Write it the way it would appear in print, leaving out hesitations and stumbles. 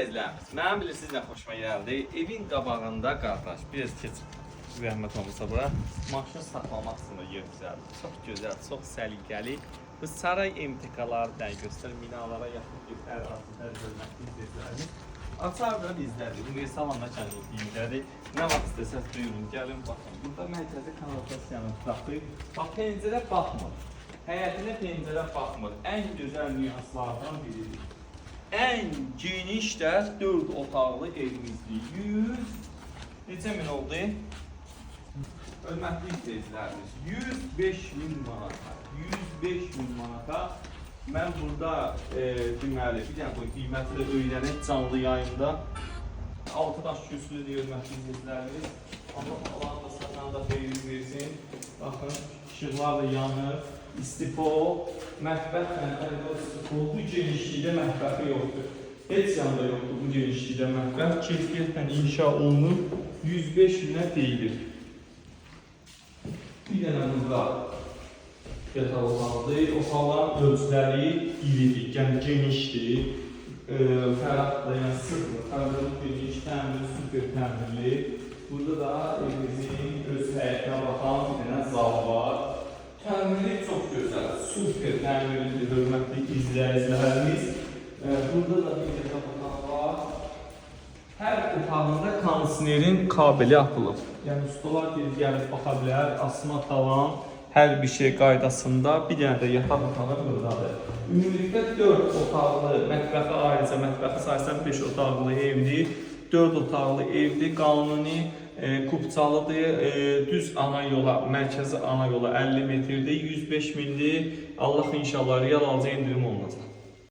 İzləyicilərimiz, mənim bilirsiniz nə xoşuma gəldi? Evin qabağında qardaş, biraz keç zəhmət olmasa bura, maşın saxlamaq üçün də yer düzəldi. Çox gözəl, çox səliqəli. Bu saray MTK-ları da göstər, binalara yaxın bir ərazidə hörmətli izləyicilərimiz. Açar da bizdədir. Universal məkanı. Nə vaxt istəsəz buyurun, gəlin baxın. Burada mərkəzi kanalizasiyanın trapı. Bax, pəncərə baxmır. Həyətinə pəncərə baxmır. Ən gözəl nüanslardan biridir. Ən geniş də 4 otaqlı evimizdir. 100 neçə min oldu? Hörmətli izləyicilərimiz, 105 min manata, 105 min manata mən burada deməli, bir dənə bu qiyməti də öyrənək canlı yayında. Altı daş kürsülüdür, hörmətli izləyicilərimiz. Allah alan da satan da xeyir versin. Baxın, işıqlar da yanır. İstipol, mətbəxlə əldə istipol. Bu genişlikdə mətbəxi yoxdur. Heç yanda yoxdur bu genişlikdə mətbəx. Keyfiyyətlə inşa olunub. 105 minə deyilir. Bir dənə burada yataq otağıdır. Otaqların ölçüləri iridir, yəni genişdir. Fərahdır, yəni sıxmır. Koridor geniş, təmir, super təmirli. Burada da evimizin öz həyətinə baxan bir dənə zal var. Təmiri çox gözəl, super təmirlidir, hörmətli izləyicilərimiz. Burada da bir yataq otağı var. Hər otağında kondisionerin kabeli atılıb. Yəni ustalar gəlib baxa bilər, asma tavan, hər bir şey qaydasında, bir dənə də yataq otağı buradadır. Ümumilikdə 4 otaqlı, mətbəxi ayrıca mətbəxi saysan 5 otaqlı evdir. 4 otaqlı evdir, qanuni kupçalıdır, düz ana yola, mərkəzi ana yola 50 metrdir, 105 mindir. Allah inşallah real alıcı endirim olunacaq.